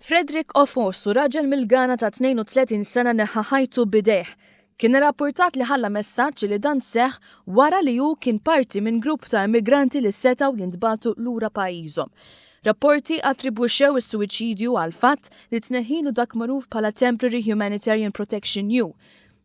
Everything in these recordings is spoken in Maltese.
Frederick Ofosu, raġel mill-Ghana ta' 32 sena neħħa ħajtu b'idejh. Kien irrappurtat li ħalla messaġġ li dan seħħ wara li hu kien parti minn grupp ta' immigranti li setgħu jintbagħtu lura pajjiżhom. Rapporti attribwixxew is-suwiċidju għall-fatt li tneħħilu dak magħruf bħala Temporary Humanitarian Protection U.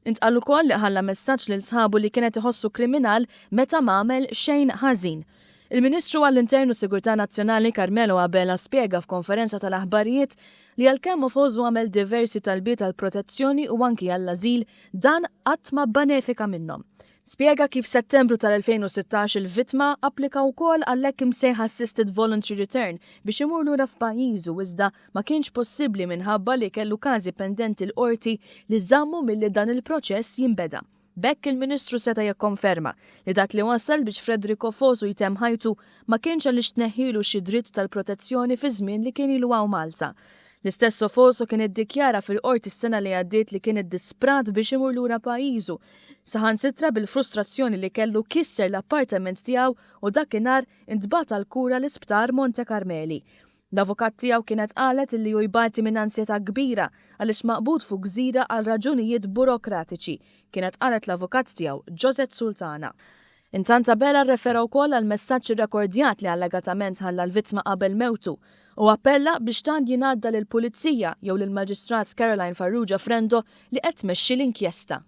Intqal ukoll li ħalla messaġġ lil sħabu li kien qed iħossu kriminal meta m'għamel xejn ħażin. Il-Ministru għall-Intern u Sigurtà Nazzjonali Carmelo Abela spjega f'konferenza tal-aħbarijiet li għalkemm Ofosu għamel diversi talbiet għal protezzjoni u anki għall-ażil, dan qatt ma bbanefika minnhom. Spjega kif f'Settembru tal-2016 il-vittma applika wkoll għall-hekk imsejħa Assisted Voluntary Return biex imur lura f'pajjiżu iżda ma kienx possibbli minħabba li kellu każi pendenti l-Qorti li żammu milli dan il-proċess jinbeda. B'hekk il-Ministru seta' jikkonferma li dak li wassal biex Frederick Ofosu jtemm ħajtu ma kienx għaliex tneħħielu xi dritt tal-protezzjoni fiż-żmien li kien ilu hawn Malta. L-istess Ofosu kien iddikjara fil-Qorti s-sena li għaddiet li kien iddisprat biex imur lura pajjiżu. Saħansitra bil-frustrazzjoni li kellu kisser l-appartament tiegħu u dakinhar intbagħat għall-kura l-Isptar Monte Carmeli. L-avukat tiegħu kienet qalet illi hu jbati minn ansjetà kbira għaliex maqbud fuq gżira għal raġunijiet burokratiċi, kienet qalet l-avukat tiegħu Josette Sultana. Intant Abela rrefera wkoll għal messaġġ irrekordjat li allegatament ħalla l-vittma qabel mewtu u appella biex dan jingħadda lill-Pulizija jew lill-Maġistrat Caroline Farrugia Frendo li qed tmexxi l-inkjesta.